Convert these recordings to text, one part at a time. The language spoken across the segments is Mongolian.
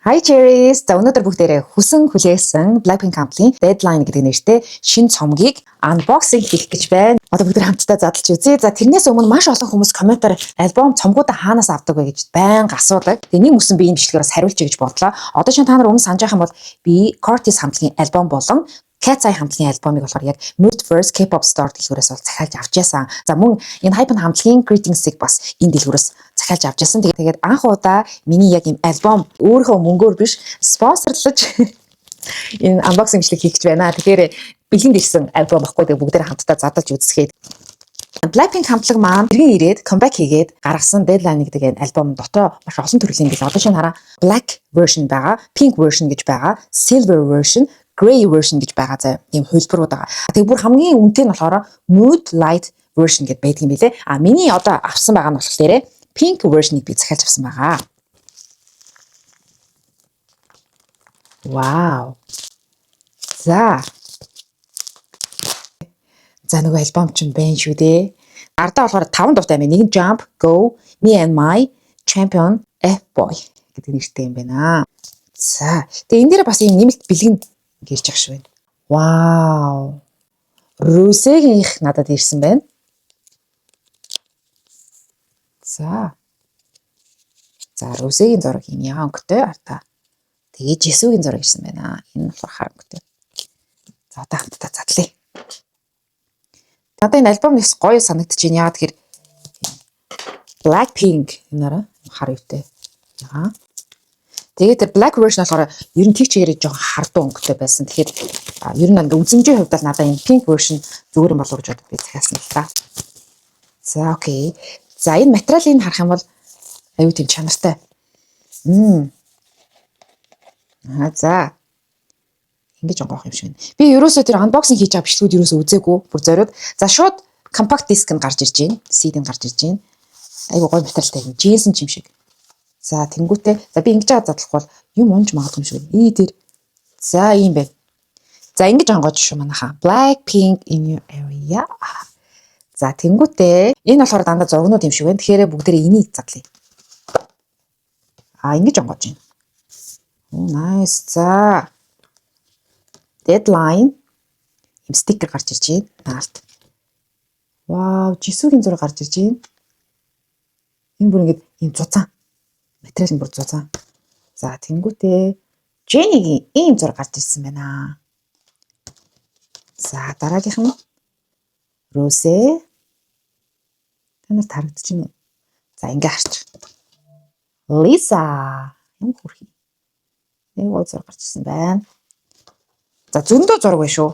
Hi Cherries. За, өнөөдөр бүгдээрээ хүсэн хүлээсэн Blackpink хамтлагийн Deadline гэдэг нэртэй шинэ цомгийг unboxing хийх гэж байна. Одоо бүгд хамтдаа задлж үзье. За, тэрнээс өмнө маш олон хүмүүс комментаар альбом цомгуудаа хаанаас авдаг вэ гэж байнга асуудаг. Тэгээ нэг мөсөн би энэ бичлэгээр бас хариулчих гэж бодлоо. Одоо шинэ та нар өмнө санаж байх юм бол би Cortis хамтлагийн альбом болон Katseye хамтлагийн альбомыг болохоор яг Moodverse K-pop Store дэлгүүрээс бол захиалж авч ясан. За, мөн ENHYPEN хамтлагийн Greetings-ыг бас энэ дэлгүүрээс захиалж авч ясан. Тэгээд анх удаа миний яг ийм альбом өөрийнхөө мөнгөөр биш, спонсорлож энэ unboxing бичлэг хийх гэж байна. Тэгэхээр бэлгэнд ирсэн альбом баггүй, тэгээ бүгдээр хамтдаа задлж үзсгээд. Blackpink хамтлаг маань эргэн ирээд comeback хийгээд гаргасан Deadline гэдэг энэ альбом дотоо маш олон төрлийн бил. Одоо шинэ хараа, black version байгаа, pink version гэж байгаа, silver version, gray version гэж байгаа заяа. Ийм хувилбарууд байгаа. Тэгээ бүр хамгийн үнэтэй нь болохоор mood light version гэдээ байдаг юм билэ. А миний одоо авсан байгаа нь болохоор pink version-ыг би захиалж авсан байгаа. Вау. За. За, нөгөө альбом ч байна шүү дээ. Ардаа болохоор 5 дуутай юм. Нэг нь Jump, Go, Me and My, Champion, F-Boy гэдэг нэртэй юм байна. За. Тэгээ энэ дээр бас ийм нэмэлт бэлгэн гэрж ах шиг байна. Вау. Рүсегийн их надад ирсэн байна. За. За, Рүсегийн зураг юм ягаан өнгөтэй артаа. Тэгээ Жисүгийн зураг ирсэн байна. Энэ болохоор хар өнгөтэй. За, одоо хамтдаа задлаа. Надад энэ альбом нэгс гоё санагдчихээн. Яагаад тэгэхээр Blackpink энэ араа хар юутай. Ягаан. Тэгээд тэр black version болохоор ер нь тэг чигээрээ жоохон хардуу өнгөтэй байсан. Тэгэхээр ер нь ингээ үзэмжийн хувьд бол надад энэ pink version зүгээр юм болов уу гэж бодод би захиалсан л та. За, окей. За, энэ материалыг харах юм бол аюу тийм чанартай. Аа, за. Ингэж онгоох юм шиг байна. Би ерөөсөө тэр unboxing хийж байгаа бичлэгүүд ерөөсөө үзээгүй. Бүр зориуд. За, шууд compact disc нь гарч ирж байна. CD нь гарч ирж байна. Айгу гоё материалтай юм. Джинсэн ч юм шиг. За, тэнгүүтээ за би ингэж байгаа задлах бол юм унж магадгүй юм шиг байна. Ий тэр. За, ийм байна. За, ингэж онгоож шүү манайхаа. Blackpink in your area. За, тэнгүүтээ энэ болохоор дандаа зургнууд юм шиг байна. Тэгэхээр бүгдээрээ энийг задлая. А, ингэж онгоож байна. Оо, nice. За. Deadline юм стикер гарч ирж байна. Наалт. Вау, Жисүгийн зураг гарч ирж байна. Энэ бүр ингэж ийм зузаан. Материал нь бүр зузаан. За, тэнгүүтээ Jennie-гийн ийм зураг гарч ирсэн байна. За, дараагийнх нь Rose. Та нарт харагдаж байна уу? За, ингээ харчих. Lisa. Юм хөрхий. Нэг гоо зураг гарч ирсэн байна. За, зөндөө зураг байна шүү.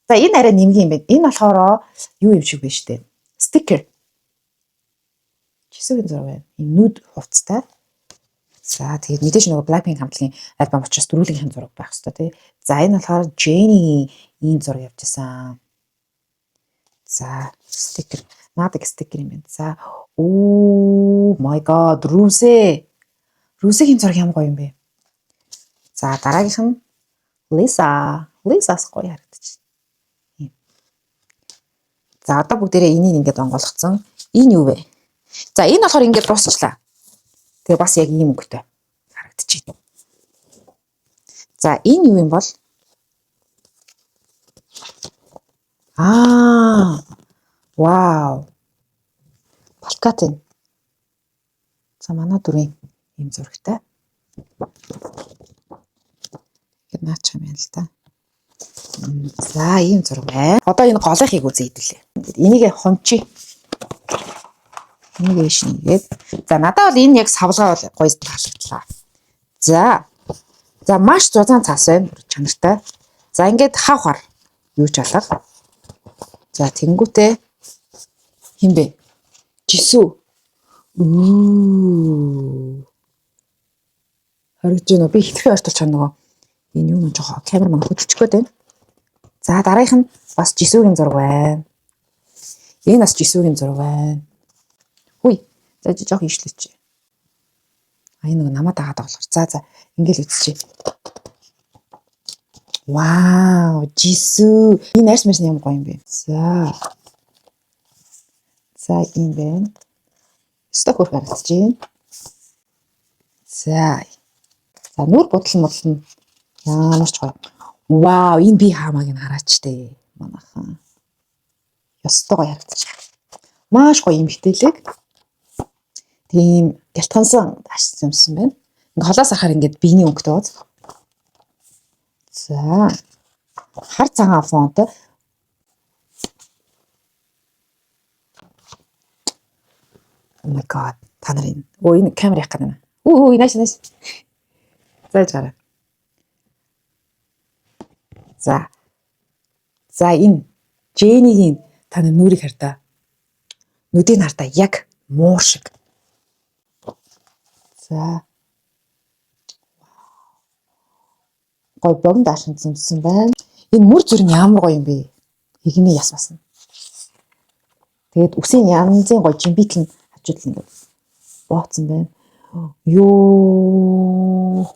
За, энэ арай нэмгийн юм байна. Энэ болохоор юу юм шиг байна штэ. Стикер. Жисүгийн зураг байна. Ийм нүд хувцастай. За, тэгээд мэдээж нөгөө Blackpink хамтлагийн альбом учраас дөрүүлгийнхэн зураг байх хэрэгтэй тий. За, энэ болохоор Jennie-гийн ийм зураг явж исэн. За, стикер. Наадаг стикер юм байна. За, oh my god, Rose. Rose-гийн зураг ямар гоё юм бэ? За, дараагийнх нь Lisa. Lisa-с гоё харагдчих. За, одоо бүгдээрээ энийг ингээд онгойлгоцсон. Энэ юу вэ? За, энэ болохоор ингээд дуусчлаа. Тэгээ бас яг ийм өнгөтэй харагдчихэв. За, энэ юу юм бол? Аа. Вау. Плакат энэ. За, манай дүрийн ийм зурагтай. Ингээд наачих юм байна л та. За, ийм зураг байна. Одоо энэ голынхыг үзье хэдүүлээ. Энийг хомчи. Энийг ээш нэгээд. За, надад бол энэ яг савлгаа бол гоё таалагдлаа. За. За, маш зузаан цаас байна. Чанартай. За, ингээд хавхар юу ч алга. За, тэнгүүтээ хин бэ? Жисүү. Үу. Харагдаж байна уу? Би хитрхи ойртолж чана нөгөө. Энэ юу мэн жоохоо камер мань хөдөлчих гээд байна. За, дараагийнх нь бас Жисүүгийн зураг байна. Энэ бас Жисүүгийн зураг байна. Хүй. За, жоох ийшлээч. А, энэ нөгөө намаа дагаад байгаа болохоор. За, ингээл үзчихье. Вау, Жисүү. Энэ арьс мэрс юм гоё юм бэ. За. За, ийм байна. Өстой хөрх харагдаж байна. За. За, нүүр будал модал нь ямар ч гоё. Вау, энэ би хаамааг нь хараач тээ. Манайхан. Ёстой гоё харагдчих. Маш гоё юм хитэлэг. Тийм гялтгансан дааш юмсан байна. Ингээ холоос харахаар ингээд биений өнгөтэй ууз. За. Хар цагаан фонтой. Oh my god. Та нар энэ. Өө, энэ камер яах гэдэг юм. Үу, нааш нааш. За, яж гараа. За. За, энэ Дженигийн та нар нүрийг хардаа. Нүдийг хардаа, яг муур шиг. За. Гой богино даашин зөмсөн байна. Энэ мөр зүр нь ямар гоё юм бэ? Игний яс басна. Тэгээд үсийн янзын гоё жимбитл нь хажууд л ингээд бооцсон байна. Йоо.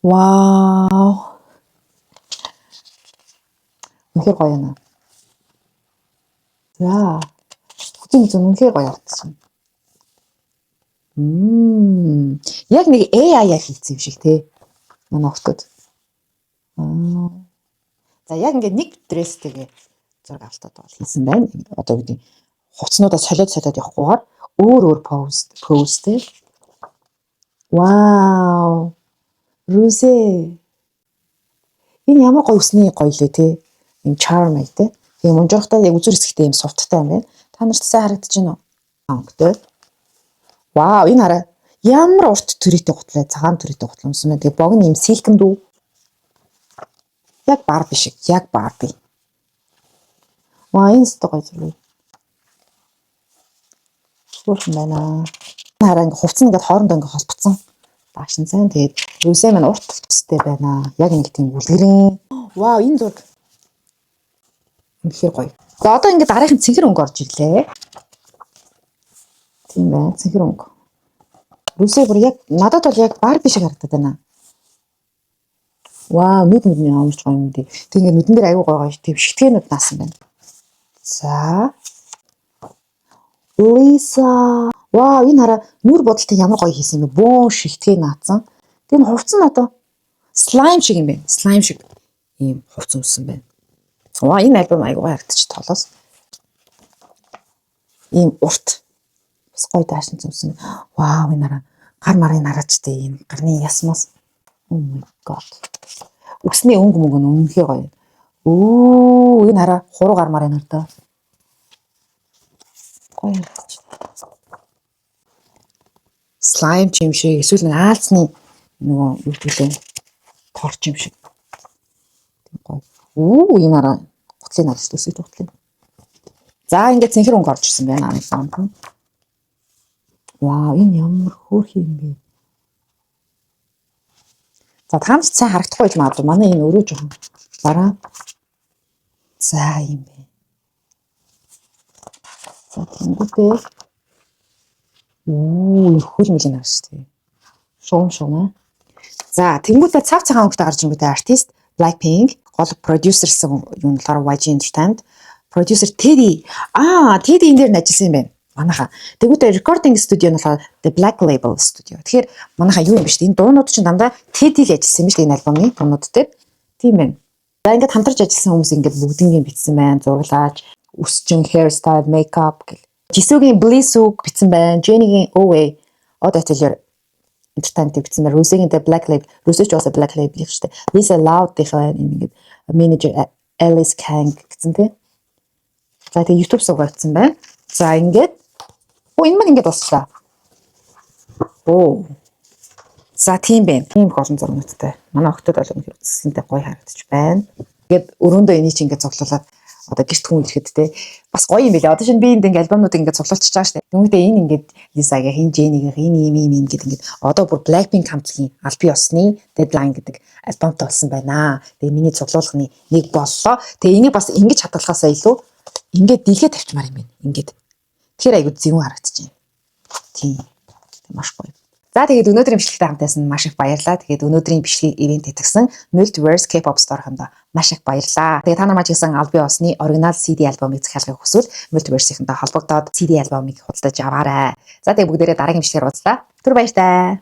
Вау. Үнэхээр гоё юм. За. Хүзэн хүзэн үнэхээр гоё харагдсан. Яг нэг AI-аар хийсэн юм шиг те. Манай охтууд. Аа. За, яг ингээд нэг dress тэйгээ зураг авалтад бол хийсэн байна. Одоо гэдэг хувцснуудаа солиод солиод явахгүйгээр өөр өөр pose те. Вау. Rosé. Энэ ямар гоё үсний гоё лээ те. Ийм charm ай те. Тийм унжирхтай яг үзүр хэсэгтэй ийм сувттай юм байна. Та нарт сайн харагдаж байна уу? Өнгөтэй. Вау, энэ хараа. Ямар урт түрийтэй гутлаа, цагаан түрийтэй гутал өмсөн байна. Тэгээ богино ийм silk эн дүү. Яг Барби шиг, яг Барби. Ваа, энэ өстой гоё зүрх. Хөөрхөн байна. Хараа, ингээ хувцас ингээд хоорондоо ингээ холбоцсон. Даашин сайн. Тэгээд Rosé маань урт төстэй байна. Яг нэг тийм үлгэрийн. Вау, энэ зураг үнэхээр гоё. За, одоо ингээ дараагийн цэнхэр өнгө орж ирлээ. Тийм байна, цэнхэр өнгө. Rosé бүр яг надад бол яг Барби шиг харагдаад байна. Вау, нүд нүдний ямар ч гоё юм дээ. Тэг ингээ нүдэн дээр аягүй гоё гоё тийм шигтгээнүүд наасан байна. За. Лиса. Вау, энэ хараа, нүр будалтай ямар гоё хийсэн юм бэ? Бөөн шигтгээ наацсан. Тэр нь хувцас нь одоо slime шиг юм байна. Slime шиг ийм хувцас өмсөн байна. Ваа, энэ альбом аягүй гоё харагдчих толоос. Ийм урт бас гоё даашин зөмсөн. Вау, энэ хараа, гар марын хараач тээ, ийм гарны ясмас. Oh my god. Үсний өнгө мөнгө нь үнэхээр гоё. Өө, энэ хараа, хуруу гар марын хардаа. Гоё харагдчих. Slime ч юм шиг, эсвэл нэг аалзны нөгөө юу гэдэг лээ, торч юм шиг. Тийм гоё. Үү, энэ хараа, гутлын харж төсөж гутлын. За, ингээд цэнхэр өнгө орж ирсэн байна альбомд нь. Вау, энэ ямар хөөрхөн юм бэ? За, та нарт сайн харагдахгүй байж магадгүй. Манай энэ өрөө жоохон бараа. За, юм бэ. За, тэнгуүтэй. Үу, энэ хөл мөлийн харж шүү дээ. Шуум шуум аа. За, тэнгуүтэй цав цагаан өнгөтэй гарч ирэнгүүтээ артист Blackpink, гол продюсерсэн юм болохоор YG Entertainment, продюсер Teddy. Аа, Teddy энэ дээр нь ажилласан юм байна. Манайха. Тэгвэл recording studio нь болохоор The Black Label Studio. Тэгэхээр манайха юу юм бэ шүү дээ. Энэ дуунууд чинь дандаа Teddy л ажилласан юм шүү дээ, энэ альбомны дуунууд дээр. Тийм байна. За, ингээд хамтарч ажилласан хүмүүс ингээд бүгднийг бичсэн байна. Зураглаач, үсчин, hairstyle, makeup гэл. Jisoo-гийн Bliss үг бичсэн байна. Jennie-гийн OA Odd Atelier Entertainment бичсэн байна. Rosé-гийн The Black Label, Rosé ч уусаа Black Label шүү дээ. Lisa Loud-ийн байна. Энэ ингээд менежер Alice Kang гэсэн тий. За, тэгээ YouTube сувг авсан байна. За, ингээд оо, энэ маань ингээд дуусчлаа. Оо. За, тийм байна. Тийм их олон зургуудтай. Манай охтод бол үнэхээр үзэсгэлэнтэй гоё харагдчих байна. Тэгээд өрөөндөө энийг чи ингээд цуглуулад одоо гэрт хүн ирэхэд те бас гоё юм билээ. Одоо шинэ би энд ингээд альбомнуудыг ингээд цуглуулчихж байгаа шүү дээ. Тэгмүүдээ энэ ингээд Лисагийн, энэ Jennie-гийн, энэ ийм ийм ийм гэдэг ингээд одоо бүр Blackpink хамтлагийн аль бие усны Deadline гэдэг альбомтой болсон байна. Тэгээ миний цуглуулганы нэг боллоо. Тэгээ энийг бас ингэж хадгалахаасаа илүү ингээд дийлгээ тавьчмаар юм байна. Ингээд. Тэгэхээр айгу зэвүүн харагдаж байна. Тийм. Маш гоё. За, тэгээд өнөөдрийн бичлэгтэй хамт байсан маш их баярлалаа. Тэгээд өнөөдрийн бичлэгийг ивээн тэтгэсэн Multiverse K-pop Store-хондоо маш их баярлалаа. Тэгээд та нар маань гэсэн албан ёсны оригинал CD альбомыг захиалахыг хүсвэл Multiverse-ийнхэнтэй холбогдоод CD альбомыг худалдаж аваарай. За, тэгээд бүгдээрээ дараагийн бичлэгээр уулзлаа. Түр баяртай.